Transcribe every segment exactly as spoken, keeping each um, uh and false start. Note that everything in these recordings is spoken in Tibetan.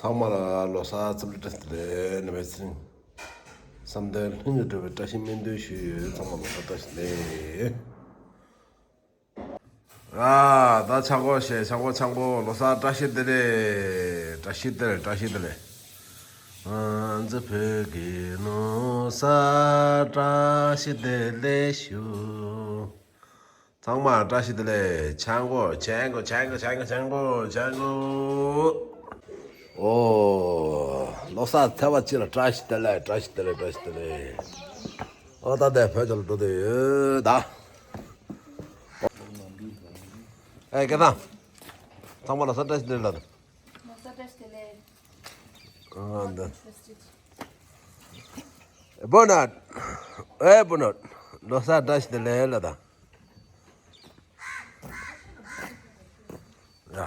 ཚང་མ་ལ་ལོ་གསར་འཚམས་འདྲི་བཀྲ་ཤིས་བདེ་ལེགས། བསམ་དོན་ལྷུན་གྱིས་འགྲུབ་པའི་བཀྲ་ཤིས་སྨོན་འདུན་ཞུ་ཡོད། ཚང་མ་ལོ་གསར་བཀྲ་ཤིས་བདེ་ལེགས། ཨ། ད་ཆང་ཁོ་བཞེས། ཆང་ཁོ། ཆང་ཁོ། ལོ་གསར་བཀྲ་ཤིས་བདེ་ལེགས། བཀྲ་ཤིས་བདེ་ལེགས། བཀྲ་ཤིས་བདེ་ལེགས། ང་ཚོ་བོད་ཀྱི་ལོ་གསར་བཀྲ་ཤིས་བདེ་ལེགས་ཞུ། ཚང་མ་བཀྲ་ཤིས་བདེ་ལེགས། ཆང་ཁོ། ཆང་ཁོ། ཆང་ཁོ། ཆང་ཁོ། ཆང་ཁོ། ཆང་ཁོ། ཨོ། ལོ་གསར་ཚེས་པ་གཅིག་ལ་བཀྲ་ཤིས་བདེ་ལེགས། བཀྲ་ཤིས་བདེ་ལེགས། བཀྲ་ཤིས་བདེ་ལེགས། ཨོ། ད་ལྟ་བོད་ལྗོངས་ལ་འགྲོ་འདོད་ཡོད་ད། ཨེ། སྐལ་བཟང་། ཚང་མ་ལ་ལོ་གསར་བཀྲ་ཤིས་བདེ་ལེགས་ལབ་དང་། ལོ་གསར་བཀྲ་ཤིས་བདེ་ལེགས། ཨ། འདི། བུ་ནོར། ཨེ། བུ་ནོར། ལོ་གསར་བཀྲ་ཤིས་བདེ་ལེགས་ལབ་དང་། ཡ།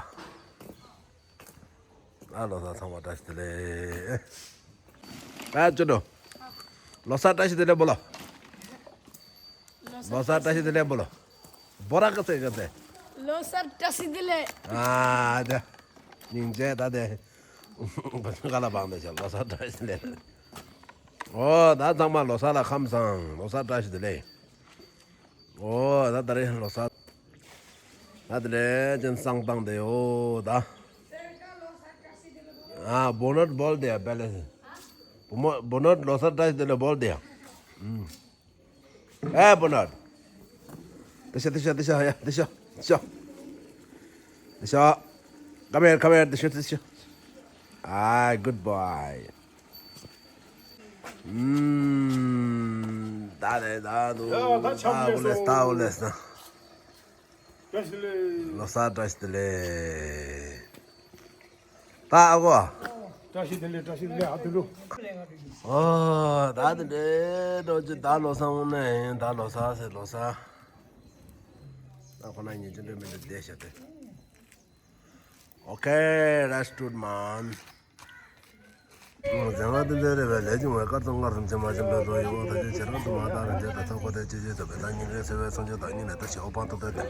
ཨ། ལོ་གསར་ཚང་མ་བཀྲ་ཤིས་བདེ་ལེགས། ཨ། ཅོ་ཏོ། ལོ་གསར་བཀྲ་ཤིས་བདེ་ལེགས་འབོད་ལ། ལོ་གསར་བཀྲ་ཤིས་བདེ་ལེགས་འབོད་ལ། འབོད་ར། ཀ་ཚེ་ཀ་ཚེ། ལོ་གསར་བཀྲ་ཤིས་བདེ་ལེགས། ཨ། དེ། སྙིང་རྗེ་ད་དེ། བུ་ཚོ་ག་ལ་བང་དེ་ཤ། ལོ་གསར་བཀྲ་ཤིས་བདེ་ལེགས། ཨོ། ད་ཚང་མ་ལོ་གསར་ལ་ཁམས་བཟང་། ལོ་གསར་བཀྲ་ཤིས་བདེ་ལེགས། ཨོ། ད་ད་རེས་ལོ་གསར། ད་དེ་ལས་ཅན་བསང་བཏང་དེ་ཡོད་ད། ཨ། བུ་ནོར་འབོད་དེ་ཡ། བེ་ལེ། བུ་མོ། བུ་ནོར་ལོ་གསར་བཀྲ་ཤིས་བདེ་ལེགས་འབོད་དེ་ཡ། ཨུམ། ཨེ། བུ་ནོར། དེ་ཤ། དེ་ཤ། དེ་ཤ། ཡ། དེ་ཤ། དེ་ཤ། དེ་ཤ། Come here, come here. དེ་ཤ། དེ་ཤ། ཨ། good boy. ཨུམ། ད་རེད་ད་འདུག་ཡ། ད་ཆམ་ད་ཨོ་ལེ། ད་ཨོ་ལེ། བཀྲ་ཤིས་བདེ་ལེགས། ལོ་གསར་བཀྲ་ཤིས་བདེ་ལེགས། ད་ཨ་ཁོ། བཀྲ་ཤིས་བདེ་ལེགས། བཀྲ་ཤིས་བདེ་ལེགས། ཨ། དུ་ལུ། ཨོ། ད་དེ་འདྲའི་འགྲོ་རྒྱུ། ད་ལོ་གསར་འོང་ནས་ཡིན། ད་ལོ་གསར་ཟེར། ལོ་གསར། ད་ཁོ་ན་ཉིན་གཅིག་འགྲོ་མི་འགྲོ་བསྡད་བཞག་སྟེ། Okay, that's good, man. ཟང་ང་དེ་འདྲ་རེད་པས། ལས་བྱུང་བའི་སྐར་ཚོགས་མངར་གསུམ་ཕྱེ་མ་ཆེན་པོའི་རྡོ་ཡི་འོག་ཐ་ཆུ་བྱེ་རང་དུ་མ་དང་རིན་ཆེན་དང་ཚོགས་པ་དེ་ཅི་ཅི་ཐུབ་པའི་ཐང་ཉིན་རེ་སེ་བའི་སངས་རྒྱས་བདག་ཉིད་ལས་ད་ཞེ་འོ་པང་ཐོབ་སྟེ།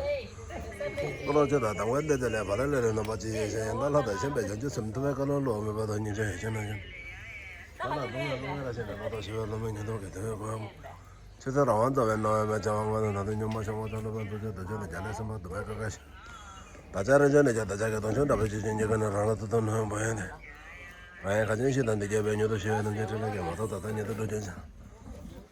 ཀུན་སློང་ཆོས་དང་དང་བའི་ལས་དེ་ལས་བ་ལ་ལས་རེ་རྣམ་པ་ཅི་ཡེ་ཤེས་ཡང་དག་ལྷ་དང་ཤན་པའི་བྱང་ཆུབ་སེམས་ཐུབ་པའི་བཀའ་བློན་བློ་འོད་མེད་པ་དང་ཉིན་རེ་ཡེ་ཤེས་རྣམ་ཤེས། ད་ལ་ལུང་བའི་ལུང་བའི་ར་ཤེས་ནས་ལོ་ཏོག་ཞི་བའི་ལོ་མའི་ཉིན་ཐོག་གི་དེ་བའི་གོ་ཡམ། ཆོས་ཚན་རང་དབང་རྩ་བའི་སྣང་བའི་མེ་བྱ་བ་ལྔ་དང་ད་དུང་སྙོམས་པར་ཤོང་བ་ཚོ་ལ་པན་ཚོ་ཆོས་དང་ཆོས་ལ་རྒྱ་ལས་སེམས་པ་སྡུག་པའི་ཀ་ཀ་ཤི། བདག་ཅག་རང་ཅག་ནས་ཀྱང་བདག་ཅག་གི་དོན་ཆེན་དྲག་པོའི་ཆོས་ཅན་གྱི་ཀ་ནས་རང་ལ་ཐུགས་དམ་ནོན་པོ་ཡོད་དེ། རང་ཡང་ཁ་ཅན་ཞིག་དང་འདི་རྒྱལ་བའི་མྱུར་དུ་ཤི་བའི་ནམ་མཁའི་ཕྲིན་ལས་ཀྱིས་མ་ཐོག་ད་ལྟ་ཉིད་དུ་འགྲོ་བྱོན་ཅིང་།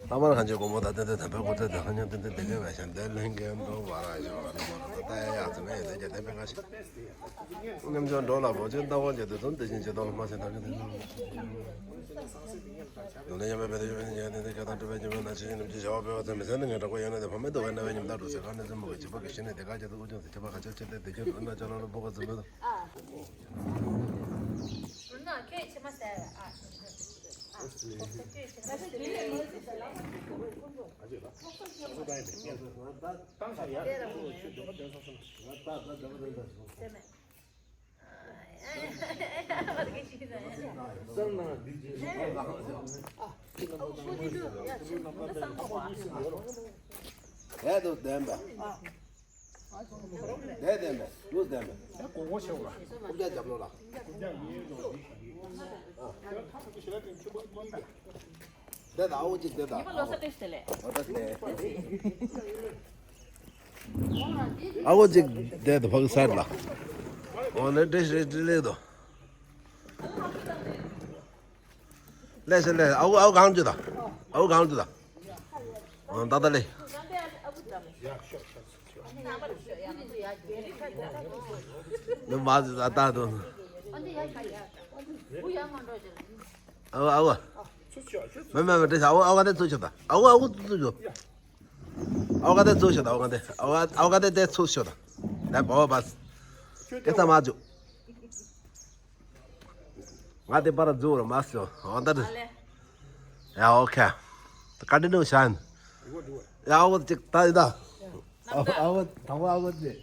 ལྷག་པར་གང་ཕྱིར་མགོན་པོ་དང་བསྟན་འཛིན་དམ་པའི་སྐུ་ཚེ་དང་། ཁ་ཉིན་བསྟན་འཛིན་དེ་ལས་བའི་ཞལ་འདོན་ལྷན་རྒྱས་འགྲོ་བར་ཤོག་ཨ་ནི་མོ་ལ་ད་ལྟ་ཡ་ཡག་ཚོད་མེད་ཡོད་དེ་རྒྱ་བསྟན་པའི་ཁ་ཤས། ཉམ་ཆུང་འགྲོ་ལ་བོ་ཆེན་ལྟ་བ་བྱེད་དུས་དོན་དེ་བཞིན་ཇི་ལྟར་ལ་སྨྲ་ཞིང་དམ་ཆོས་དེ་ཡོང་ལ་ཡོང་བའི་བེ་དེ་ཡོད་ནས་ཡང་དེ་དེ་སྐད་དང་སྤྲོས་པའི་སྐྱེ་བོའི་ནང་ཆེ་ཞིང་ནུབ་ཀྱི་བྱ་བ་སྤེལ་བ་ཚོས་མི་ཚེ་ནི་ངན་དྲག་པོ་ཡོད་ན་དེ་ཕ་མའི་སྡུག་བསྔལ་རྣ་བས་ཉམས་དག་འགྲོ་ཟེར་གང་ནས་ཚེ་མུ་གེ་བྱིས་པ་གི་ཤི་ནས་དེ་ག་ཅི་ཐུབ་དབུགས་ཀྱང་ཚེ་ཁྱད་པར་ག་ཅར་ཆེ་སྟེ་དེ་ཁྱོད་རུ་ན་ཅ་ལག་ལ་སྤུ་ག་ཙམ་མེད་དོ། ཡ་དོ་བདེན་པ། བདེན་བདེན་པ། ལུས་བདེན་པ། ཁུར་རྒྱག་རྒྱབ་ལོག་ལ། བདེ་ད་ཨའུ་གཅིག་བདེ་ད། ཨའུ་གཅིག་བདེ་ད་ཕག་སར་ལ། འོ་ན་བདེ་ཞིག་རེད་ལེ་དོ། ལས་ཤེས་ལས། ཨའུ་ཨའུ་གང་བཅུ་དང་། ཨའུ་གང་བཅུ་དང་། ཨོ་ད་ད་ལེ། ནི་མ་ཟི་ད་ད་དུ། ཨའུ་ཨའུ། མེ་མེ་མེ་དེ་ཨའུ་ཨའུ་ག་དེ་ཚུགས་ཤོག་ད། ཨའུ་ཨའུ་ཚུགས་ཤོག་ཨའུ་ག་དེ་ཚུགས་ཤོག་ད། ཨའུ་ག་དེ་ཨའུ་ཨའུ་ག་དེ་དེ་ཚུགས་ཤོག་ད། ད་བོ་བ་སི། སྐད་ཆ་མ་བཅུག་ང་དེ་པར་རྫུ་རུ་མ་སོ། འོ་ད་དུ། ཡ་ཨོ་ཁེ། ད་ཀ་ཏི་ནུ་ཤན། ཡ་ཨོ་ཅིག་ད་ཡི་ད། ཨོ་ཨོ་ད་ཨོ་ཨོ་ཅེ།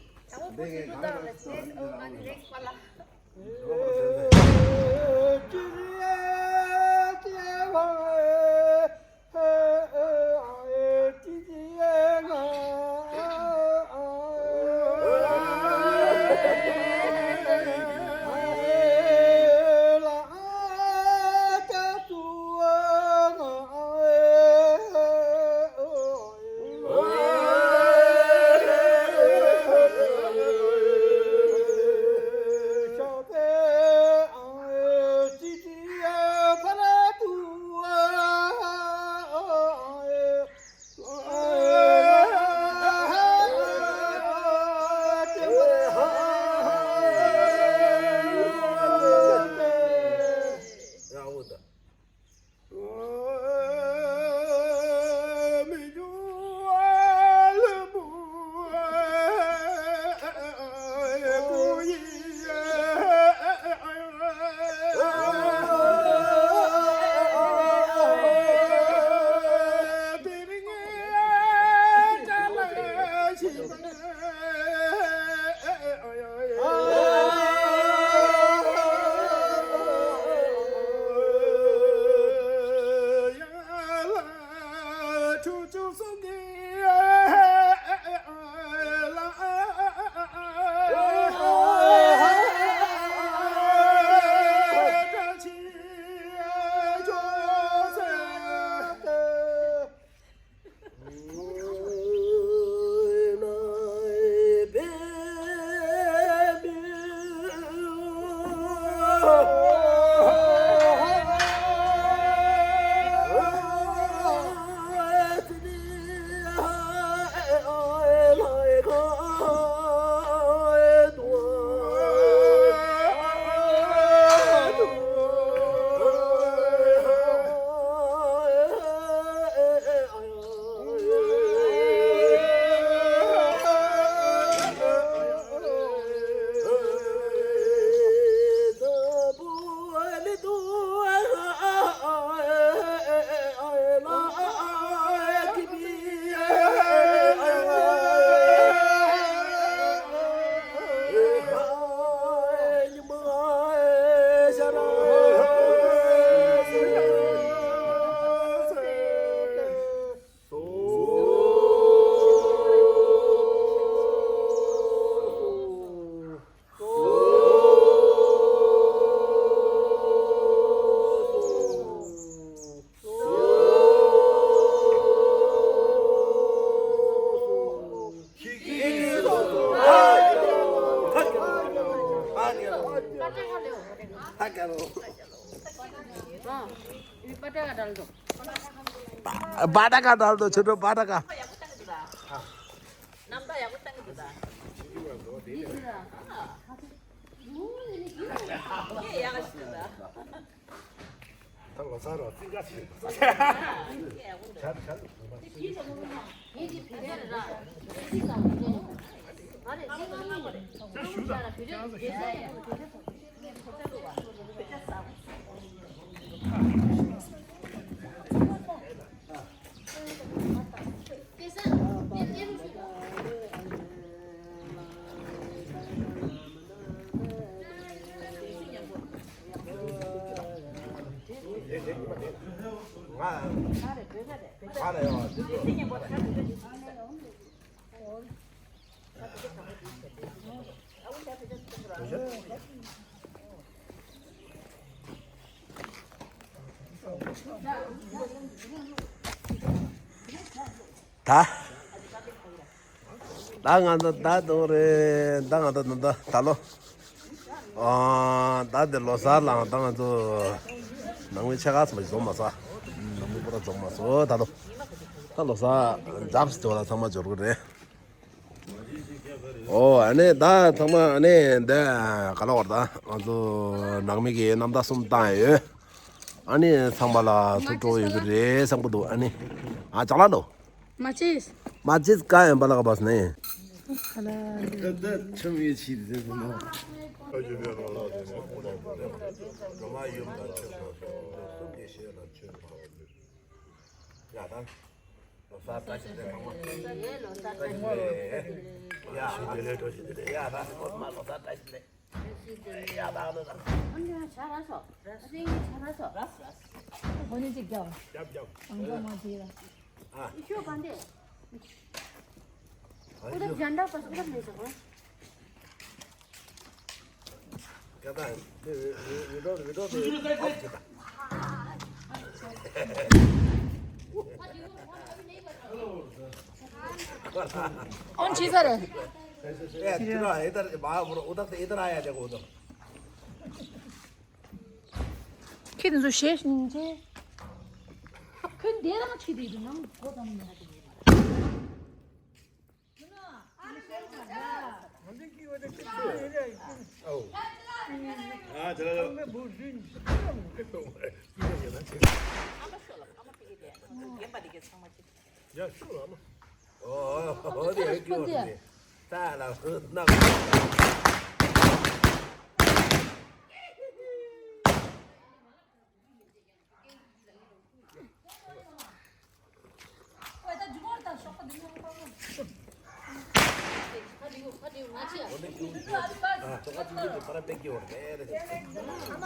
बाटाका डाल दो छोटो बाटाका। ད། ད་ང་ཚོ་ད་དུང་རེད་ད་ང་ཚོ་ད་ད་ད་ལོ། ཨ་ད་དེ་ལོ་གསར་ལ་ད་ང་ཚོ་ནང་མི་ཆེ་ཁག་ཚང་མ་འཛོམས་མ་ས། ནང་མི་པོ་ཏ་འཛོམས་མ་སོང་ད་ལོ། ད་ལོ་གསར་འཇབ་སྟེ་བ་ལ་ཚང་མ་འབྱོར་གི་རེད། ཨོ་ཨ་ནི་ད་ཚང་མ་ཨ་ནི་འདི་ག་ལ་བར་ད་ང་ཚོ་ནང་མི་གི་རྣམ་ཐར་གསུམ་བཏང་ཡོད། ཨ་ནི་ཚང་མ་ལ་ཐུགས་སྤྲོ་ཡོད་ཀྱི་རེད་བསམ་གི་འདུག་ཨ་ནི་ཨ་ཅག་ལ་འདུག་མ་ཅིས། མ་ཅིས་ཀ་ཡན་པ་ལ་ག་བས་ནི། ཁ་ལ། ད་ད་ཆམ་ཡོད་ཆི་དེ་ཟེར་ནོ། ཡ་ད། ལོ་གསར་བཀྲ་ཤིས་བདེ་ལེགས། ལོ་གསར་བཀྲ་ཤིས་བདེ་ལེགས། ཡ་ད་ལོ་གསར་བཀྲ་ཤིས་བདེ་ལེགས། ཡ་ད་ལོ་ད། ཨ་ནི་ཆ་ར་སོ། ཨ་ནི་ཆ་ར་སོ། ར་སོ། གོ་ནི་ཅིག་རྒྱབ། རྒྱབ་རྒྱབ། ཨང་ཀྲོ་མ་དེ་ལ། ཨ། ཨི་ཤོ་གང་དེ། ཨ། ཨུ་ད་ཇན་ཌ་པ་སུ་ད་མེ་ཟ་གོ། ཀ་ད་བི་ཌིའོ་བི་ཌིའོ་དེ་ཨོཕ་བྱེད་ད། ཨོན་བྱེད་ས་རེད། ཁྱེད་ཚོ་ཞེས་ནིང་ཆེ། ཁྱོད་འདི་ལྟར་ཁྱེད་འདི་ནང་གོ་དང་མི་ཧ་གི་མེད་པ། ཨ་ཅག་ལ་ལ། ཨ་མ་ཤོ་ལ་ཨ་མ་ཕི་གི་དེ། རྒན་པ་འདི་གའི་ཚང་མ་ཅིག་ཡ་ཤུ་ལ་མ། ཨོ་ཨོ་དེ་ཡ་ཀྱོ་དེ། ད་ལ་ཧུ་ན། ཨ་མ་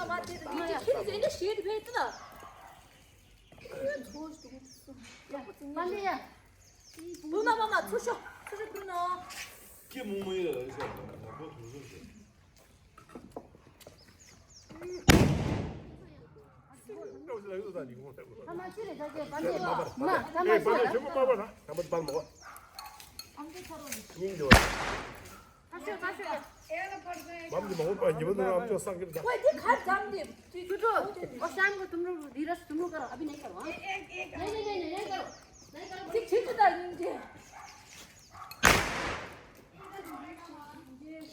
མ་དེ་དེ་ཁྱེད་ཚོ་འདི་ཞེས་དེ་བས་ཏི་ད། དུ་ན་མ་མ་ཚུར་ཤོག་ཚུར་ཤོག་དུ་ན། ཀྱེ་མོ་མོ་ཡོད་ལ་ཡོད་ས་ཡོད་ན་ཁོ་དུ་ཤོག་ཤོག་ཐ་མ་ཅི་རེད་ད་ཀྱེ་པ་ནི་མ་ཐ་མ་ཨེ་པ་ནི་ཆུ་མོ་པ་པ་ན་ཐ་མ་པ་མོ་ཨང་ཀི་ཚ་རོ་ནི་སྙིང་འདི་བ། ཁ་ཤོད་ཁ་ཤོད། बम जी, बहुत बम जी, बहुत बम जी, संग के साथ। ओए, देख, हाथ जाम दे। तू, तू तो, और शाम को तुम लोग धीरे से, तुम लोग करो, अभी नहीं करो, हाँ? एक, एक, एक, नहीं, नहीं, नहीं, नहीं, नहीं करो। नहीं करो। ठीक, ठीक, ठीक, ठीक।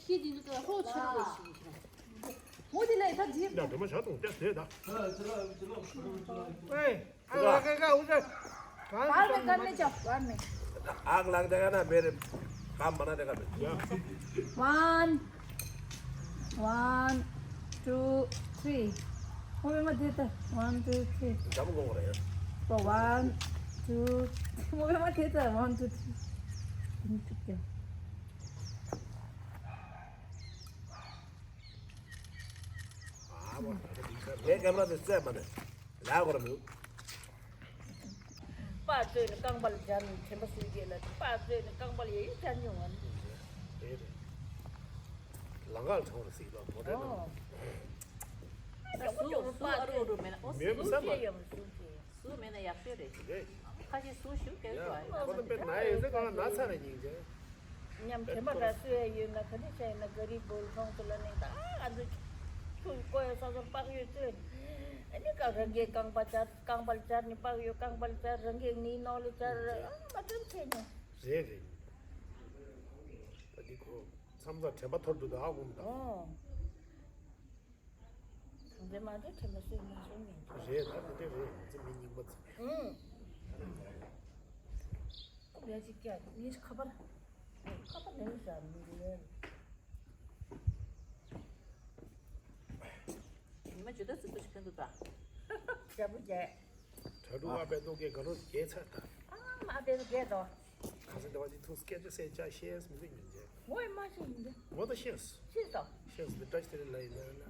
ये दिन तो हो, चलो, चलो। मोदी ले, इधर जी। 야, དེ་མ་བྱ་དང་བལྟས་བསྡད་ད། ཨེ། आग लग गया ना, मेरे काम बना देगा ना, मेरे। One, one, two, three. वो भी मत देता। One, two, three. जब को रहे हैं। तो one, two, वो भी मत देता। One, two, three. ये कैमरा तो इससे है, मैंने। ལ་གོ་ར་མིའུ། པ་ཙོས་ནི་རྐང་པ་ལ་སྦྱར་ནས་དྲན་པ་གསོས་རྒྱུ་ལ། པ་ཙོས་ནི་རྐང་པ་ལ་ཡ་ཡི་སྦྱར་མྱོང་བ་ནི། དེ་རེད། ལང་ཀར་ཚང་རུ་སྲིད་ལ་མོ་དྲན་ནམ། ཨོ། ད་སུ་སུ་ཨ་རུ་རུ་མེད་ན། ཨོ། མེད་མི་སུ་སམ་པ། ཅེ་ཡོང་སུ་ཅེ་སུ་མེད་ན་ཡག་ཤོས་རེད། རེད། ཁ་ཅིག་སུ་ཞུ་སྐད་ཡ་ཞུ་ཨ་ཁོ་ད་པེ་ན་ཡོད་ཟེར་གང་ན་ཚ་རེ་ཉིན་རེད། ཉམས་དྲན་པ་འདྲ་སུ་ཡ་ཡོད་ན། ག་འདྲ་བྱས་ཡིན་ན་ག་རི་བོལ་ཁྲོང་ཚོ་ལ་ནི་ད་ཨ་ཚོ་ཁྱོད་ཀོ་ཡ་ས་ཚོར་པགས་ཡོད་ཚོད། ཨ་ནི་ཀ་རང་གི་རྐང་པ་སྦྱར། རྐང་པ་ལ་སྦྱར་ནི་པགས་ཡོད། རྐང་པ་ལ་སྦྱར། རང་གི་ངའི་ནོར་ལ་སྦྱར། ཨ་མ་དོན་ཚེ་ནི། རེད་རེད། ད་འདི་ཁོ་མཚམས་མཚམས་དྲན་པ་ཐོར་འདུག་ད་ཨ་ཁུམ་ད། ཨོ། དང་འདྲེ་མ་འདྲེ་དྲན་པ་སོས་མ་སོས་མིན་འདུག་རེད་ད་དེ་འདྲ་རེད། ང་ཚོ་མི་རྙིང་པ་ཚོ། ཨུང་། ཁོ་ལས་ཅིག་སྐྱག་ངས་ཁ་པར། ཁ་པར་ནས་ཟ་མི་འདུག་ཉི་མ་ཇི་ལྟར་ཙི་ཙི་ཞིག་ཕན་འདུག་ད། རྒྱ་བོ་རྒྱ། གྲ་སྒྲུབ་ཨ་པའི་སྟོད་སྐད་ག་རོ་རྒྱས་ཚར་ད། ཨ་མ་ཨ་པའི་སྟོད་སྐད་དོ། ཁ་སང་དེ་བ་ཅིག་ཐུག་སྐད་ཆ་བཤད་ཅག་ཤེས་མི་འདུག་ཉིན་རྗེས། ངོ་ཡི་མ་ཤེས་ཡིན་འདི། ངོ་ད་ཤེས། ཤེས་སོ། ཤེས་འདི་བཀྲ་ཤིས་དེ་རིང་ལ་ཡིན་ན་ན།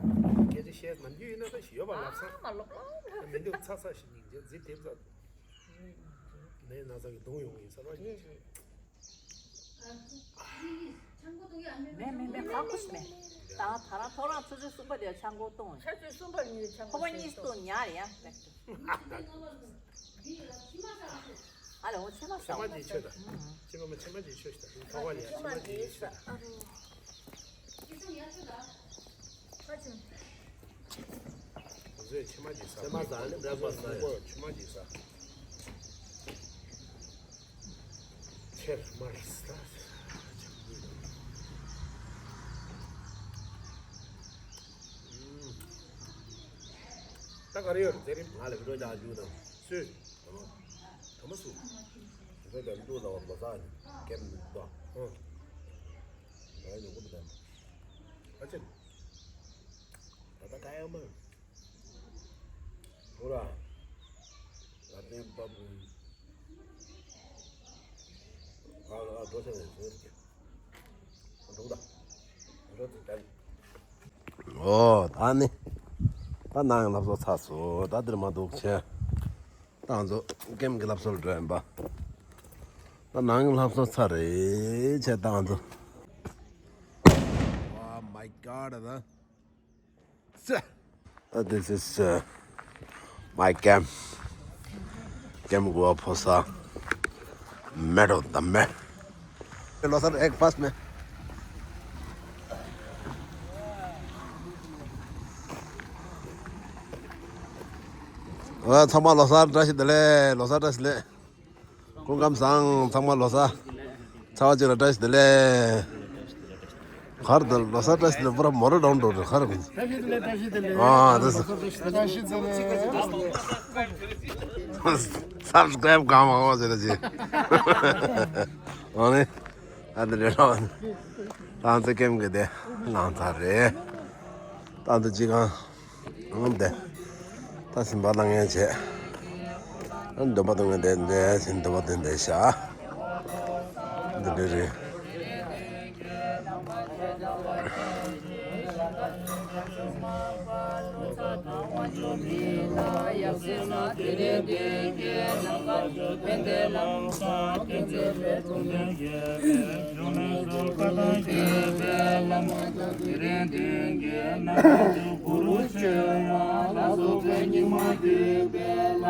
སྐད་ཆ་བཤད་མ་འདི་ཡིན་ན་ད་ཞིག་ཡོད་པ་ལབ་ས། ཨ་མ་ལོག་ལོག་ལོག་མི་འདུག་ཚ་ཚ་ཞིག་ཉིན་རྗེས་རྫི་དེབ་ཚ། ནས་ན་ཚ་གི་གདུང་ཡོང་ཡིན་ས་ར་ཉིན་རྗེས། མེད་མེད་མེད། ཁག་པོ་ཞིག་མེད། ད་ད་རང་ཐོ་རངས་ཆུ་ཚོད་གསུམ་པ་དེ་ཆང་སྒོ་གཏོང་། ཆུ་ཚོད་གསུམ་པར་ཉོས་ཆང་ཁོ་པ་སྒོ་གཉིས་ཤེས་གཏོང་ཉར་ཡ། ཨ་ལ་འོ་ཕྱེ་མ་ཕྱེ་ཟ་མ་འོ། ཅི་ཆོད་ད། ཕྱེ་མ་མ་ཕྱེ་མ་ཅི་ཆོད་ཤི་ད་ཐོ་བ་ལ་ཡ་ཕྱེ་མ་ཅི་ཆོད་ཤི་ད། ཁོ་ཚོས་ཕྱེ་མ་ཅི་ཟ། ཕྱེ་མ་ཟ་ནི་བྲེག་ཕ་སི་ཟ་ཡ། ཕྱེ་མ་ཅི་ཟ། ཁྱེར་མར་ས། ད་ག་རེ་ཡོད་རེད་ཟེར་རིམ། ང་ལ་བི་ཌིའོ་རྒྱག་རྒྱུ་དང་། སུས། ད་མ་སུ། བི་ཌིའོ་རྒྱག་འདུག་ལ་བ་ལོ་ས་ནི་ཀེམ་མི་འདུག་ཧོ། ང་ཡི་ཉོ་གི་མི་དང་། ཨ་ཅེ། ད་ད་ག་ཡ་མ། ཧུ་ར། ལ་ཏེན་པ་བུ། ཨ་ཨ་འགྲོ་ཆེ་ནས་ཟེར་གྱི། འགྲོ་ད། འགྲོ་དེ་ད། ཨོ་ད་ནི། ད་ནང་ལྷ་བཟོ་ཚར་སོང་། ད་འདིར་མ་འདུག་ཆེ། ད་ང་ཚོ་ཀེམ་གྱི་ལྷ་བཟོ་ལ་འགྲོ་ཡིན་པ། ད་ནང་ལྷ་བཟོ་ཚར་རེད་ཆེ་ད་ང་ཚོ། Oh my God, ད། This is uh, my camp. Camp Guaposa. Meadow the man. Hello sir, ek pass mein. Wa thama lo sir, trash de le, lo sir trash le. སྐུ་ཁམས་བཟང་། ཚང་མ་ལོ་གསར་ཚར་བ་ཅིག་ལ་བཀྲ་ཤིས་བདེ་ལེགས། གར་དུ་ལོ་གསར་བཀྲ་ཤིས་བདེ་ལེགས་པུ་ར་མོ་ར་འགྲོ་འགྲོ་གར། བཀྲ་ཤིས་བདེ་ལེགས། བཀྲ་ཤིས་བདེ་ལེགས། ཨ་དེ་བཀྲ་ཤིས་བདེ་ལེགས། སབ་སི་ཀ་རེབ་གང་མ་འོང་ཟེར་ན་ཅི། འོ་ནི། ཨ་དེ་རེད་རོ། ཏང་ཙེ་ཀེམ་གི་དེ་ལང་ཚར་རེད། ཏང་ཙེ་ཅི་གང་། འོང་དེ། ད་སིམ་པ་ལང་ངན་བྱས། ཨ་འདོན་པ་འདོན་ངན་དེ་འདྲ་ཞིག་འདོན་པ་དེ་འདྲ་བྱ། འདི་འདྲ་རེད།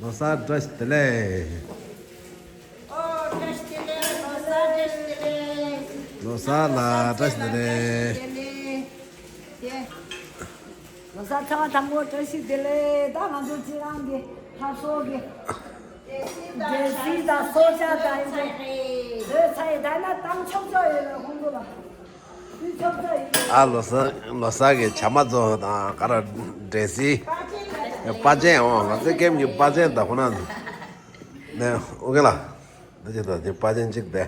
ལོ་གསར་བཀྲ་ཤིས་བདེ་ལེགས། ཨོ་བཀྲ་ཤིས་བདེ་ལེགས། ལོ་གསར་བཀྲ་ཤིས་བདེ་ལེགས། ལོ་གསར་ལ་བཀྲ་ཤིས་བདེ་ལེགས། ལོ་གསར་ཚེས་པ་དང་པོ་བཀྲ་ཤིས་བདེ་ལེགས། ད་ང་ཚོ་ཁྱེད་རང་གི་ལྷ་གསོལ་གྱི་རྒྱལ་སྲིད་དང་སྲོག་ཆགས་དང་ཡིན་པས་བཟོས་ཚར་ཡིན། ད་ན་བཏང་ཆོག་ཆོག་ཡོད་ལ་ཁོང་ཚོ་ལ་བསུ་ཆོག་ཆོག་ཡིན། ཨ་ལོ་གསར་ལོ་གསར་གྱི་བྱ་མ་ཚོ་དང་ག་ར་འདྲེ་སི་པ་ཅན་འོང་། ང་ཚོའི་ཀེམ་གྱི་པ་ཅན་དང་ཁོ་ན་ནས་ཨོ་ཀེ་ལ། འདི་ཅི་ད་དེ་པ་ཅན་གཅིག་དེ།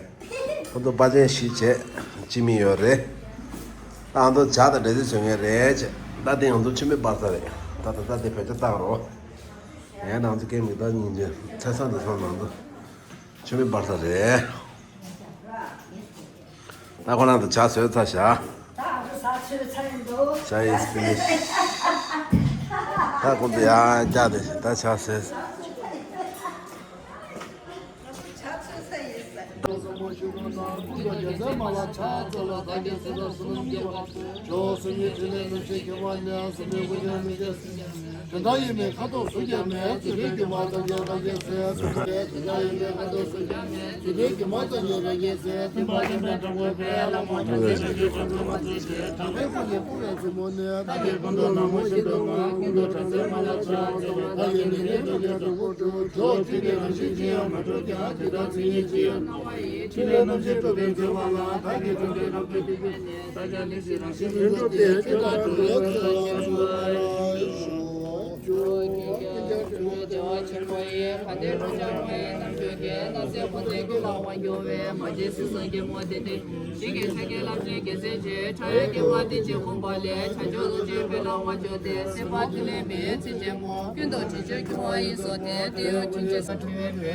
ཁོ་ཚོ་པ་ཅན་བཞི་བྱས་སྤྱི་མི་ཡོད་རེད། ད་ང་ཚོ་བྱ་དང་འདྲེ་སི་བཟོ་མཁན་རེད་བྱས། ད་དེ་ང་ཚོ་ཆུ་མིག་སྤར་ས་རེད། ད་ད་ད་དེ་བེད་སྤྱོད་བཏང་རོགས། ཡང་ང་ཚོ་ཀེམ་གྱི་ད་སྙིང་རྗེ་ཚེ་སང་དེ་སང་ང་ཚོ་ཆུ་མིག་སྤར་ས་རེད། ད་ཁོ་རང་ཚོ་ཇ་བཟོས་ཚར་བཞག་ཇ་is finish། ད་ཁོང་ཚོ་ཡང་བསྐྱར་དེ་ད་ཇ་བཟོས། དེ་འདྲ་ཡིན་མིན་ཁ་དོག་སུ་རྒྱབ་མེད། དེ་རིང་གི་མ་དང་རྒྱབ་དང་རྒྱབ་ཟེར། དེ་འདྲ་ཡིན་མིན་ཁ་དོག་སུ་རྒྱབ་མེད། དེ་རིང་གི་མ་དང་རྒྱབ་དང་རྒྱབ་ཟེར། དེ་འདྲ་ཡིན་མིན་ཁ་དོག་སུ་རྒྱབ་མེད། དེ་རིང་གི་མ་དང་རྒྱབ་དང་རྒྱབ་ཟེར། དེ་འདྲ་ཡིན་མིན་དྲང་པོའི་ཕའི་བླ་མ་དྲག་ཅན་ཞིག་གི་གོ་འཕང་མ་བརྩིས་ཏེ། དྲང་པོའི་སྐུ་ལས་སྐུ་བའི་རྩེ་མོ་ནས། བདག་གི་སྐུ་མདོག་ནག་མོ་ཞིག་ཏུ་ང་སྐུ་མདོག་དྲག་ཅན་མ་ལ་ཆགས་ཟེར་བ། བདག་གི་ནི་ནི་སྟོན་ཀའི་གྲོགས་པོ་སྤྲུལ། ཇོ་བོ་ཁྲི་ལས་རང་བཞིན་ཅི་ཡང་མ་གྲུབ་ཀྱང་། ཇི་ལྟར་མཚན་ཉིད་ཅི་ཡང་སྣང་བ་ཡི། ཕྲིན་ལས་རྣམ་བཞི་སྤྲུལ་པའི་མཛད་པ་ལ། བདག་གི་སྤྲུལ་པའི་རྣམ་ཐར་ཐུགས་ཀྱི་ཉི་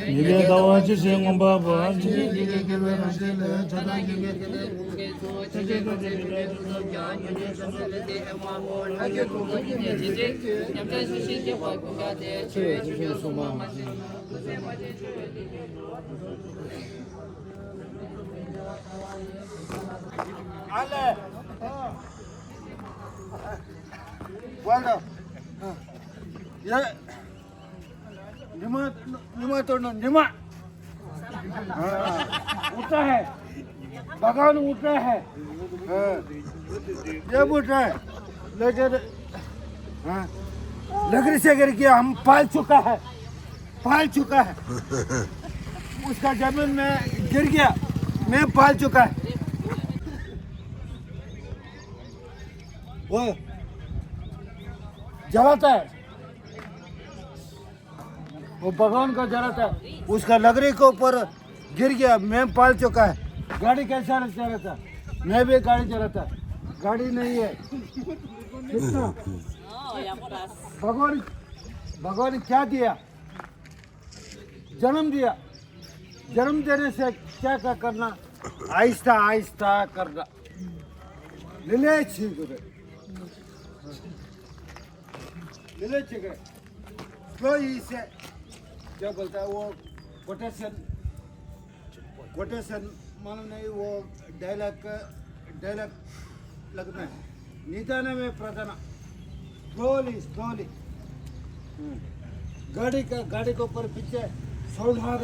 མའི་ཟླ་བ་ཇི་བཞིན་མངོན་པར་བབ། Well done. Yeah. Nima निमा तोड़ना निमा। हाँ, उठा है। भगवान उठा है। हाँ। ये उठा है। लेकिन हाँ, लकड़ी से करके हम पाल चुका है। पाल चुका है। उसका जमीन में गिर गया। मैं पाल चुका है। वो जलाता है। वो भगवान का जरा था, उसका लकड़ी के ऊपर गिर गया, मैं पाल चुका है। गाड़ी कैसा चलाता? मैं भी गाड़ी चलाता, गाड़ी नहीं है। कितना भगवान, भगवान क्या दिया? जन्म दिया। जन्म देने से क्या क्या करना? आहिस्ता आहिस्ता करना। ले ले, ठीक है। ले ले, ठीक है। स्लो ही से, क्या बोलता है वो, कोटेशन, कोटेशन मालूम नहीं, वो डायलॉग का, डायलॉग लगता है। निदान में प्रार्थना, स्लोली, स्लोली। गाड़ी का, गाड़ी के ऊपर पीछे सावधान,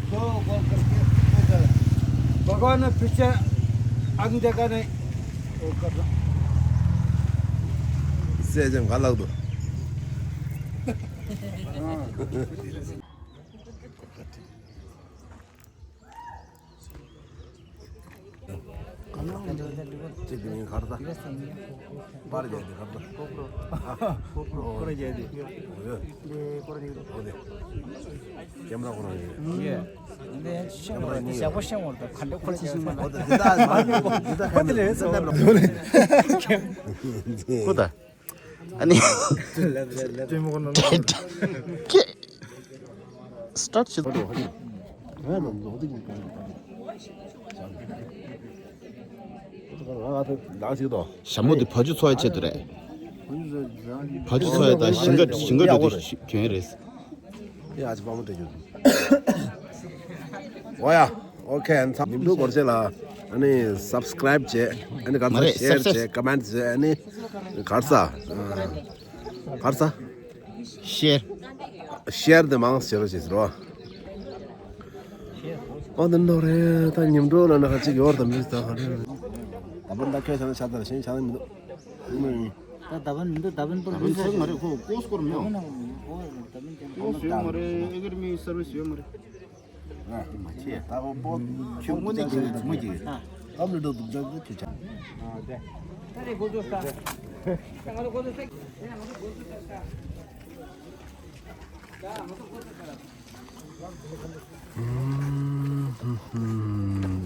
दो बोल करके उधर। भगवान ने पीछे अंग जगह नहीं, वो करना। से जंग अलग दो। གཅིག་གིས་ཁར་ད། པར་རྒྱག་དེ་ཁར་ད། ཁོ་པྲོ། ཁོ་པྲོ་ཁོ་ར་རྒྱག་དེ། འོ་ཡོད། འདི་ཁོ་ར་ནི། འོ་དེ། ཀེམ་ར་ཁོ་རང་ཡོད། ཡེ། འདི་ཤེས་མོ་ར་འདི་ཞག་པོ་ཤེས་མོ་ར་ད་ག་འདྲ་ཁོ་ཅི་ཤེས་མ་ན། འོ་དེ་འདི་ད་མ་འདི་ད་ཁ་འདི་ལས་སོ། ཁོ་ད། ཨ་ནི། ལྟད་མོ་གོ་ནོ། ཀྱེ། སི་ཊཱཊ་བྱེད། ཞྭ་མོ་འདི་བ་ཕྱུགས་འཚོ་བའི་ཆེད་དུ་རེད། བ་ཕྱུགས་འཚོ་བའི་དང་ཞིང་ཁ་ཞིང་ཁ་འགྲོ་དུས་གྱོན་རེད། ཡ་ཅི་པ་མོ་འདྲ་ཡོད། འོ་ཡ། ཨོ་ཁེ། ཨན་ཚང་ཉིན་འགྲོ་སྐོར་བྱེད་ལ། ཨ་ནི་སབ་སི་ཀ་རའིབ་བྱེད། ཨ་ནི་ག་རེ། ཤེར་བྱེད། ཀོ་མེན་ཊི་བྱེད། ཨ་ནི་ག་རེ་ཟ། ག་རེ་ཟ། ཤེར། ཤེར་དེ་མང་ཆེ་རོ་བྱེད་ཟེར་རོ། ཨོ་དེ་འདྲ་རེད། ད་ཉིན་འགྲོ་ལ་ན་ཁ་ཅིག་ཡོར་དམ་རིགས་ད་ག་རེ། ད་བུན་ད་ཁྱོད་བྱ་ན་ཤ་དར་ཤིང་བྱ་ན་མི་འདུག་ད་ད་བུན་མི་འདུག་ད་བུན་པོ་ད་བུན་ཚེག་མ་རེད། ཁོ་ཀོས་སྐོར་མེད། ད་བུན་ན་ཀོས་ཡོད་མ་རེད། ཨེ་ཀར་མི་སར་བིས་ཡོད་མ་རེད། ད་ཁོ་པོ་ཁྱོད་དངོས་གནས་ཀྱི་ངོ་གི། ཨ་མི་འགྲོ་འདུག་འདྲ་འདུག་ཁྱོད་ཆ།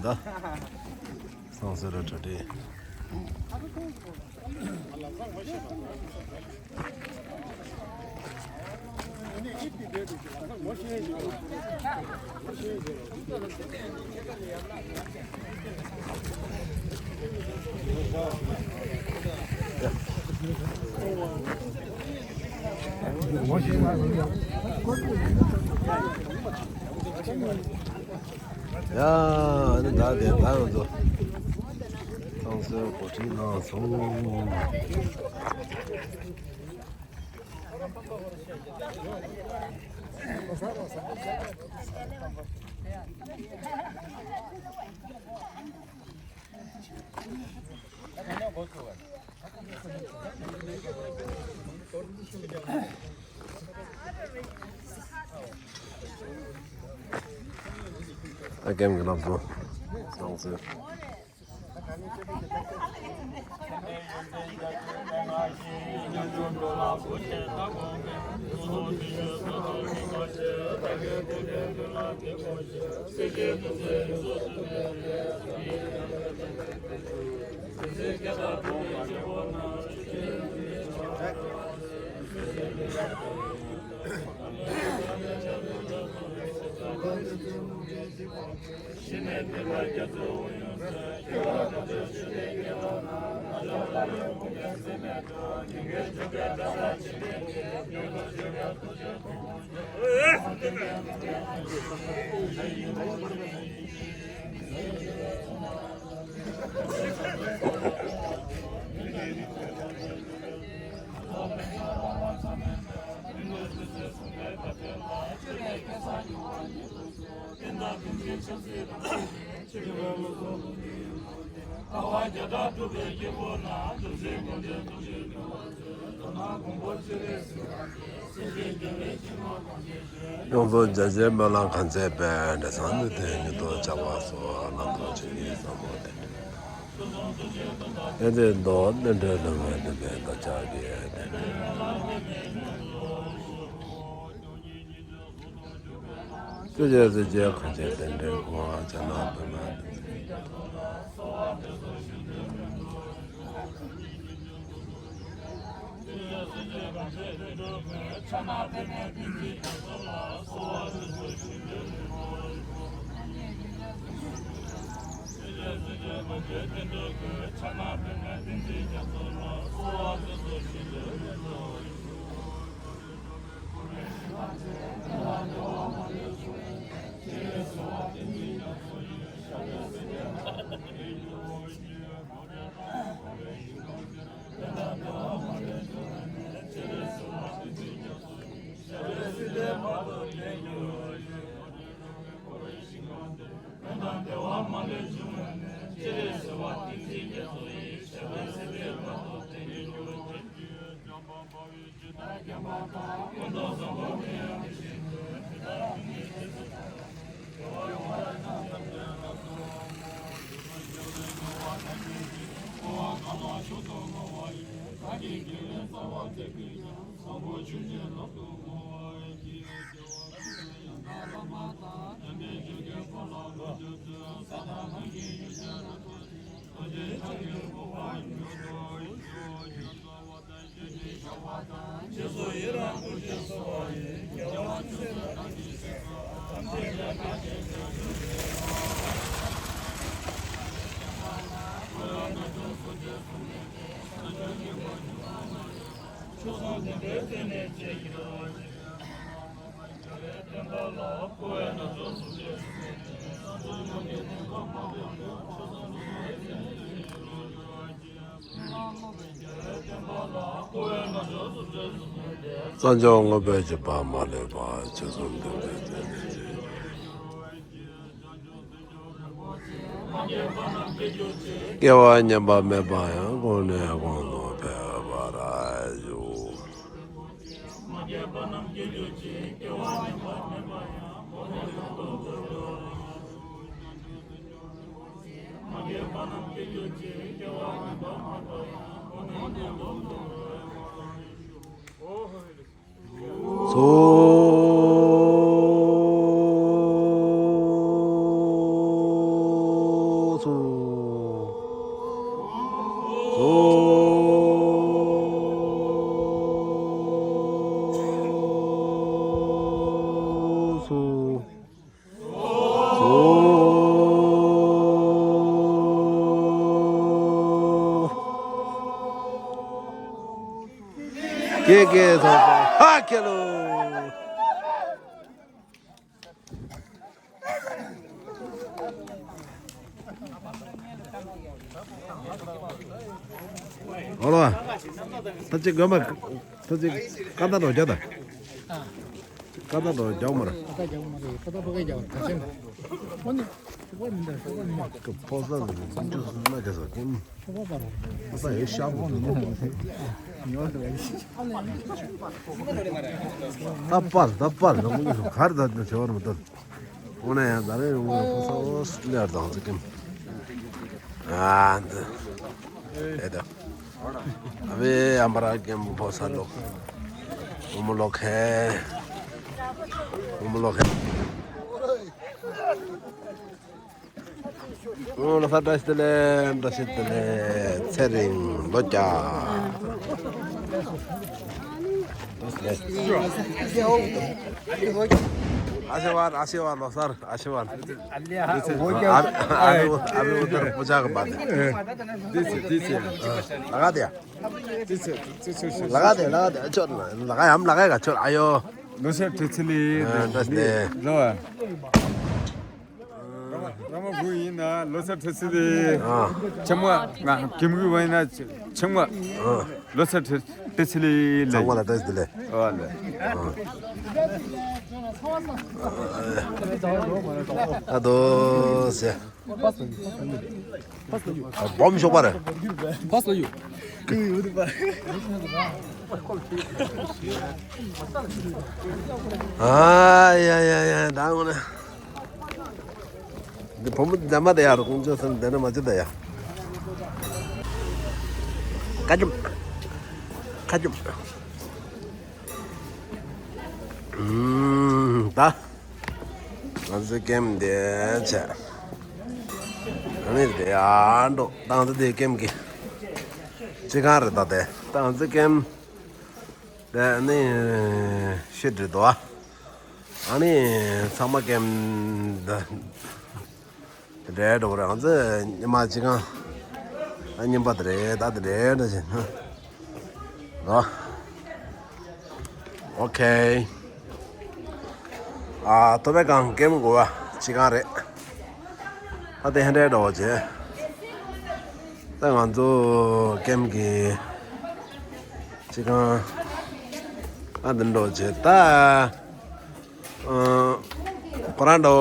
ད་སང་སེ་ར་གྲ་སྒྲིག་ཡ། ཨ་ནི་ད་དེ་ད་ང་ཚོ་ཚང་སོའི་གོ་སྒྲིག་གནང་སོང་། ཨ་ཀེམ་གྱི་ལམ་བཟོ། ཚང་སོའི། ཡོངས་རྫོགས་འཇའ་ཆེན་སྨོན་ལམ་གང་ཚེ་དཔལ། འབྲས་བཟང་ནུས་ལྡན་མྱུར་ཐོབ་བྱ་བ་སོགས། རྣམ་རྟོག་ཆོས་ཉིད་ཟབ་མོ་སྟེ། ཡོན་ཏན་རྟོགས་རྟེན་འབྲེལ་ལྷུན་གྱིས་འགྲུབ་པའི་བདག་ཅག་གི་དེ་ནས། ཆོས་རྗེ་གང་ཆེན་རྟེན་འབྲེལ་གོང་ཕྱག་ན་པདྨ། གསང་མཆོག་དངོས་པོའི་བརྒྱུད་པ་མ་ལུས་པ། ཆོས་སྲུང་འདུལ་བའི་རྩེ་ནས་བརྩེ། སྐྱེ་བ་ཉམས་པ་མེད་པ་ཡང་། གོང་ནས་གོང་དུ་འཕེལ་བར་ཤོག། སོ། སོ། སོ། སོ། སོ། ཀྱེ་ཀྱེ་སོ་སོ་ཧ་ཁེ་ལོ། ཨོ་ལོ། ད་ཅི་དགོས་མ། ད་ཅི་ཀ་ད་རོ་རྒྱ་ད། ཀ་ད་རོ་རྒྱ་མ་ར། ཀ་ད་རྒྱ་མ་ར། ཀ་ད་རོ་རྒྱ་མ་ར། ཕོ་ས་ལ་ཅུ་སུ་ན་ག་ས་ཀུན། ཕོ་ས་ཡོད་ཤ་མོ། ད་པར་ད་པར་ལ་ཀུན་གར་ད་ཆེ་བར་མི་ད། འོ་ན་ཡང་ད་རེས་ཡོང་བའི་ཕོ་ས་འོ་སི་ཀྲི་ལི་ཡར་དང་ཚིག་གིན། ཨ་འདི། ཨེ་ད། ཨ་བེ་ཨམ་བ་ར་རྒན་པོ་ཕོ་ས་ལོ། བུ་མོ་ལོ་ཁེ། བུ་མོ་ལོ་ཁེ། ཨོ་ལོ་ས་བཀྲ་ཤིས་བདེ་ལེགས། བཀྲ་ཤིས་བདེ་ལེགས། ཚེ་རིང་ལོ་བརྒྱ། ཨ་ཤི་ཝཱད། ཨ་ཤི་ཝཱད། ལོ་གསར་ཨ་ཤི་ཝཱད། ཨ་ལེ་ཨ་ཨ་བི་ཨ་བི་ཨ་བི་ཨུ་ཏར་པུ་ཇ་གི་བཱད། ཏི་ཚེ་ཏི་ཚེ། ལ་ག་དེ་ཡ། ཏི་ཚེ་ཏི་ཚེ་ལ་ག་དེ་ལ་ག་དེ་ཆོད་ན་ལ་ག་ཡམ་ལ་ག་ག་ཆོད། ཨ་ཡོ། ལོ་གསར་བཀྲ་ཤིས་བདེ་ལེགས། ཨ་བཀྲ་ཤིས་བདེ་ལེགས། ར་བ། ར་མ་བུ་ཡིན་ན་ལོ་གསར་བཀྲ་ཤིས་བདེ་ལེགས། ཨ། ཆང་མ་ང་གེམ་གུ་བ་ཡིན་ན་ཆང་མ། ཨ། ལོ་གསར་བཀྲ་ཤིས་བདེ་ལེགས། ཚང་མ་ལ་བཀྲ་ཤིས་བདེ་ལེགས། ཨ་ལེ། ཨ་དོ་ཟེ། སྦོམ་ཤོག་པ་རེད། ཕ་སོ་ཡུ། ཨ་ཡ་ཡ་ཡ། ད་འོ་ན། འདི་བུ་མོ་འདི་མ་ད་ཡ་རུ་ཀུང་ཅོ་སན་འདི་ན་མ་ཅི་ད་ཡ། ཀ་ཅུམ། ཀ་ཅུམ། ཨུམ། ད། ང་ཚོའི་ཀེམ་འདི་བྱས། ཨ་ནི་དེ་ཡར་འགྲོ། ཏང་ཙེ་དེ་ཀེམ་གྱི་སྤྱི་ཁང་རེད། ད་དེ་ཏང་ཙེ་ཀེམ་དེ་ནི་ཤེས་འདྲི་དོ། ཨ་ནི་ཚང་མ་ཀེམ་འདི་དེ་འདྲའི་འགྲོ་གི་རེད། ང་ཚོ་ཉི་མ་གཅིག་གང་ཨ་རྙིང་པ་དེ་རེད། ད་དེ་འདྲའི་འགྲོ་བཞིན་ནོ། ཨོ་ཁེ། ཨ་ཐོ་བའི་གང་ཀེམ་དགོས་པ་གཅིག་གང་རེད། ད་དེ་ཧན་འདྲའི་འགྲོ་བྱེད། ད་ང་ཚོ་ཀེམ་གྱི་གཅིག་གང་ཨ་དེ་འགྲོ་བྱེད་ད། ཁོ་རང་འདྲ་བོ་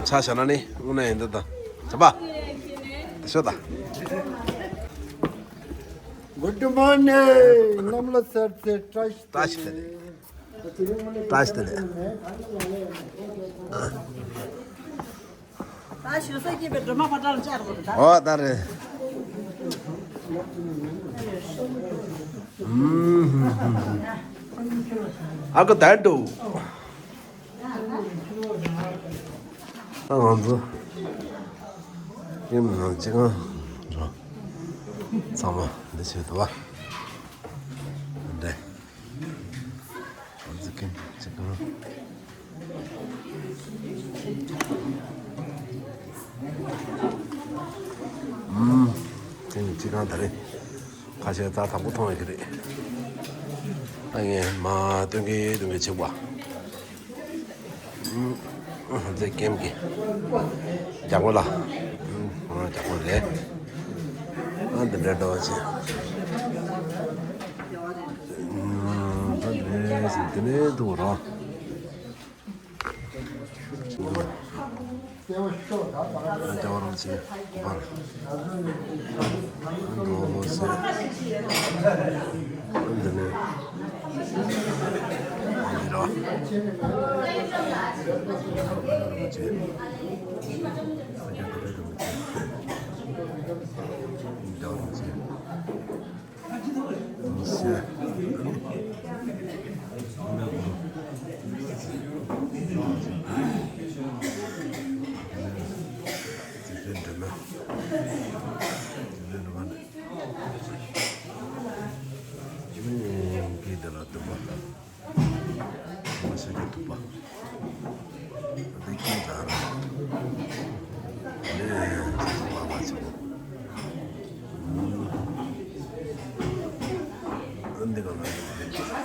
ཆ་བཞག་ན་ནི་དངོས་གནས་ཡིན་འདི་དང་བྱ་བ་དེ་ཤོད་ད། Good morning. གནམ་ལོ་གསར་ཚེས་བཀྲ་ཤིས་བདེ་ལེགས། བཀྲ་ཤིས་བདེ་ལེགས། ད་ཞོ་ས་སྐྱེས་པའི་སྒྲོལ་མ་ཕ་བྲང་ལ་བཅར་དགོས་རེད་ད། ཨོ་ད་རེད། ཨ་ཁུ་ད་འགྲོ། ད་ང་ཚོ་ཡིན་ནང་ཅི་གང་འགྲོ། ཚང་མ་འདི་བྱེད་ཐུབ་པ་འདྲེ། ང་ཚོ་ཀེམ་ཅི་གང་། ཨུམ། དེ་ནི་ཅི་གང་ད་རེད། ཁ་ཤས་རྩྭ་དང་པོ་མཐོང་ཡོད་ཀྱི་རེད། ད་ངས་མ་སྟོན་གི་སྟོན་གི་བྱེད་པ། ཨུམ། ཨུམ། ང་ཚོའི་ཀེམ་གྱི་རྒྱ་སྒོ་ལ། ཨུམ། ང་རྒྱ་སྒོ་རེད། ཨ་འདི་འདྲ་འདྲ་བ་བྱེད། ཨུམ། ད་འདི་འདྲ་ཞིག་དེ་ནས་འདུག་རོགས། ལྟེ་བ་རང་བྱས་བར། འགྲོ་བོ་ཟེར། འདི་ནས་འདི་ར། རང་བྱས། ལྟེ་བ་རང་བྱས། ང་ཤ་རྒྱགས་ཐུབ་པ། འདི་ཁྱིམ་བདག་རང་ལས་ཚོགས་པ་མ་བྱེད། འདི་ག་ལ་འདི་ག་ལ།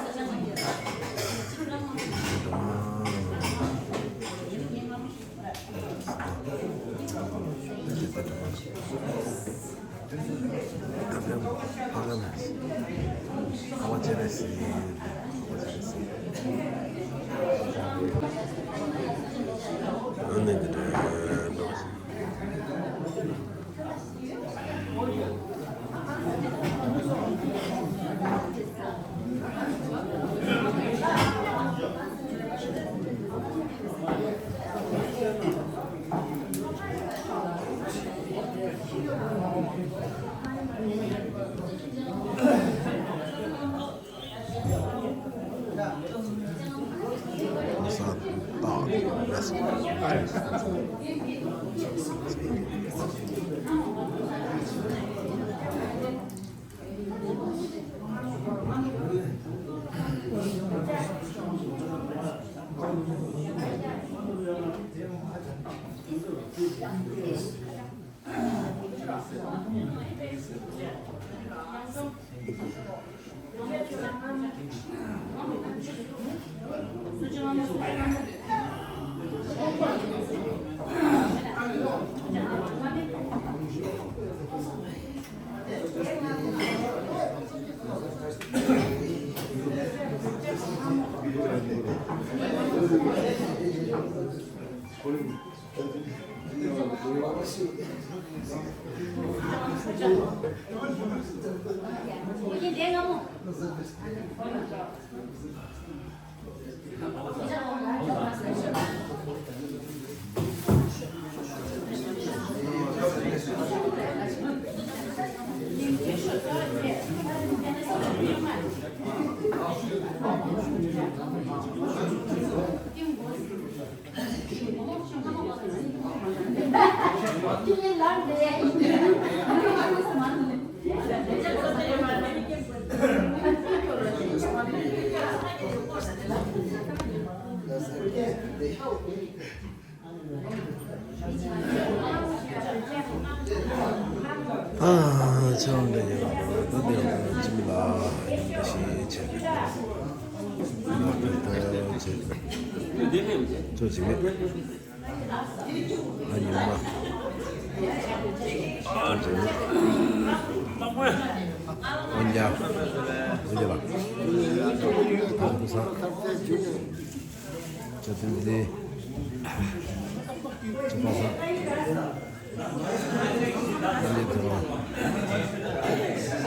ཚོ་ཅིག་མེད། ཨ་ཉི་མ། ཨོ་ཅེ། ཨོ་ཉ། ཨོ་ཉ་ལ། ཨ་ཁུ་ས། ཅོ་ཏིན་ཏི། ཅོ་པ་ས། ཨ་ཉི་ཐོ་བ།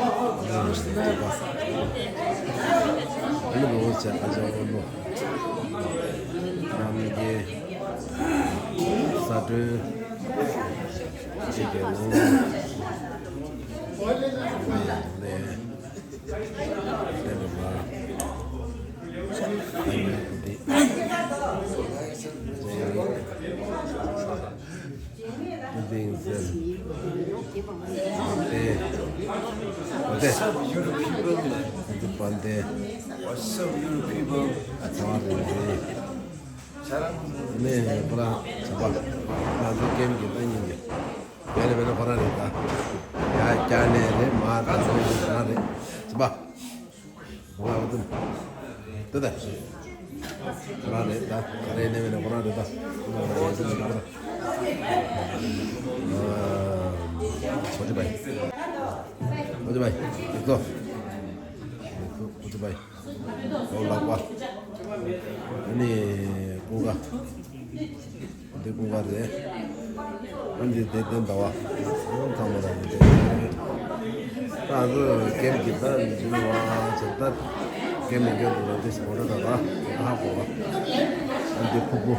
ཨ་ཉི་ཐོ་བ། ཨ་ནི་ལོ་ཅ་ཨ་ཅ་ཨོ་ལོ། ཨ་མི་གེ། ས་སྒྲོན། ཅེ་གེ་ལུང་། ལེ་ལེ། ལེ་ལེ་མ། ཨ་ཡེ་པུ་ཏི། ཏིང་ཏིང་ཟེར། པན་ཏེ། པན་ཏེ། པན་ཏེ། What's up, beautiful people? ཨ་ཙི་བ་རེད་རེད། ནས་ཁོ་རང་བྱམས་པ། ང་ཚོ་ཀེམ་གྱི་གནང་ཉིན་གྱི། བེ་ནེ་བེ་ནེ་ཁོ་རང་རེད་ད། ཡ་ཀྱ་ནེ་རེད་མ་ད་ཁོ་རང་རེད་བྱམས་པ། ཁོ་རང་རེད་ད། ད་ད། ཁོ་རང་རེད་ད། ག་རེ་ནེ་བེ་ནེ་ཁོ་རང་རེད་ད། ཁོ་རང་རེད་ད། ཨ། ཁོ་ཅི་བའི། ཁོ་ཅི་བའི། ལེགས་སོ། ཁོ་ཅི་བའི། ལོ་ལག་པ། ཨ་ནི་ཀུན་དགའ། འདི་ཀུན་དགའ་རེད། ཨ་འདི་བདེ་ལྡན་ཟླ་བ། ཨོ་ཚང་མ་རང་གི་བདེ་ལྡན་རེད། ད་ང་ཚོ་ཀེམ་གྱི་ད་འཛུལ་བ་ཚེ་ད་ཀེམ་མི་འགྱོ་འདུག་ལ་དེ་སི་མོ་ཊ་ད་ད་ཧ་གོ་བ། ཨ་འདི་ཕུ་ཕུ།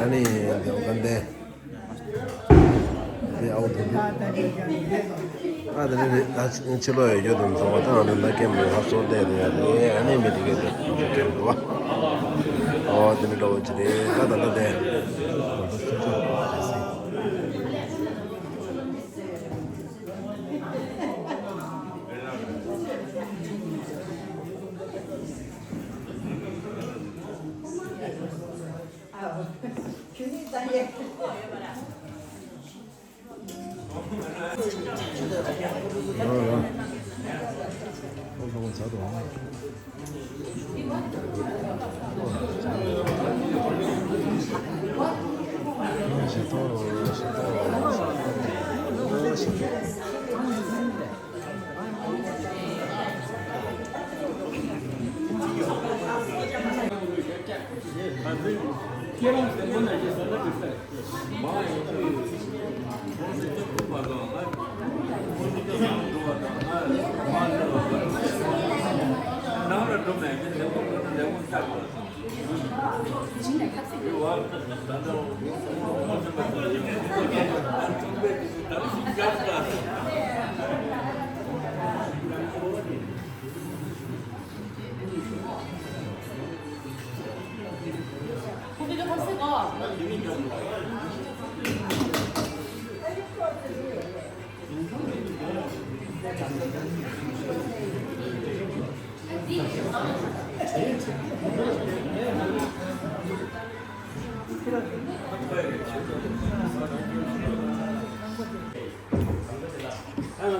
ཨ་ནི་འདི་དགའ་ལྡན། དེ་ཨའོ་དེ་དེ། ཨ་དེ་ནི་ད་ཕྱི་ལོགས་ཡོད་རྒྱུ་དང་འཛོམས་པ་དང་ཨ་ནི་ད་ཀེམ་ལ་ཧ་སོ་བསྡད་དེ་ཡ་རེད། ཨ་ནི་མི་དེ་གས་དེ་ཀེམ་འགྲོ་བ། ཨོ་དེ་ནི་འགྲོ་བ་ཅི་རེད་ད་ད་ད་དེ། ད་ང་ཚོ་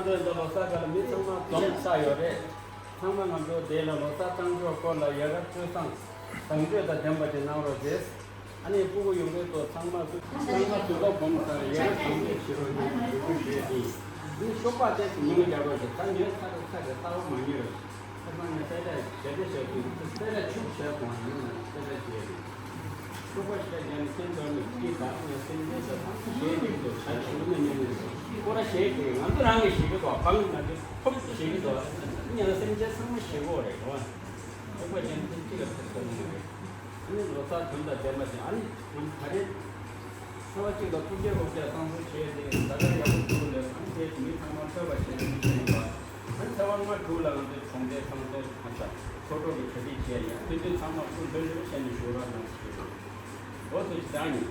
འདི་ལོ་གསར་ག་ལ་མི་ཚང་མ་འཛོམས་ས་ཡོད་རེད། ཚང་མ་ང་ཚོ་དེ་ལ་ལོ་གསར་གཏོང་ཕྱོགས་སྐོར་ལ་ཡ་རབས་སྤྱོད་བཟང་བཟང་སྤྱོད་དང་ལྡན་པ་ཅིག་གནང་རོགས་བྱེད། ཨ་ནི་སྤུ་གུ་ཡོང་གི་ཚོ་ཚང་མ་སུ་ཚང་མ་སུ་ལོ་གོམས་ས་ཡ་རབས་བཟང་སྤྱོད་བྱེད་རོགས་གྱིས་ཞུ་རྒྱུ་ཞུ་ཡ་ཡིན། འདི་ཤོག་པ་དེ་ཚོ་མི་ངོ་རྒྱག་རོགས་བྱེད། ད་ཉོས་ཚར་རེད་ཚར་རེད་ལྟ་བ་མ་ཉོས་རོགས་བྱེད། ཁ་སང་ངས་གསལ་བསྒྲགས་བྱས་ཏེ་བྱས་ཏེ་བྱས་ཏེ་ཁྱུག་བྱས་སོང་ཡིན་ན་གསལ་བསྒྲགས་བྱས་རེད། ཤོག་པ་ཞིག་ལ་ཉན་སེམས་ཚོར་ནས་སྐྱིད་དང་ངས་སེམས་ཅན་ཚོ་ཐམས་ཅད་ཞེ་སྡིག་ཏུ་བྱ་ཞིག་ནས་ཉན་ནས་སྐོར་ར་ཞེ་གི་ང་ཚོ་རང་གི་ཞེ་གི་དོ་གང་ན་དེ་ཐོབ་ཞེ་གི་དོ་ཉན་ན་སེམས་ཅན་ཚང་མ་ཞེ་གོ་རེད་རོ། ཤོག་པ་ཉན་སེམས་སྐྱིད་ལ་ཐོབ་ཐུབ་ནི་རེད། ཨ་ནི་ལོ་གསར་དོན་དང་ལྡན་པ་ཞིག་ཨ་ནི་ང་ཚོ་ད་རེས་ཚེས་པ་གཅིག་ལ་སྐུ་སྐྱེ་སློབ་གྲྭ་གསར་འཛུགས་བྱས་ཏེ་ཟླ་བ་ཡག་པོ་བྱུང་ནས་ཨ་ནི་དེ་མི་ཚང་མ་ཐོས་པ་བྱས་ནས་བྱས་ཡིན་པ། ཨ་ནི་ཚེས་པ་ལྔ་དྲུག་ལ་ང་ཚོའི་གྲོང་སྡེ་ཚང་སྟོན་ཁ་ཤས་ཚོགས་གྲོགས་ཀྱི་གྲ་སྒྲིག་བྱས་ཡིན། དེ་དུས་ཚང་མ་སྐུ་མདུན་དུ་བྱས་ནས་བཞུགས་རོགས་གནང་ཞུ། འོ་ཚོ་ཞིག་དང་ཡིན།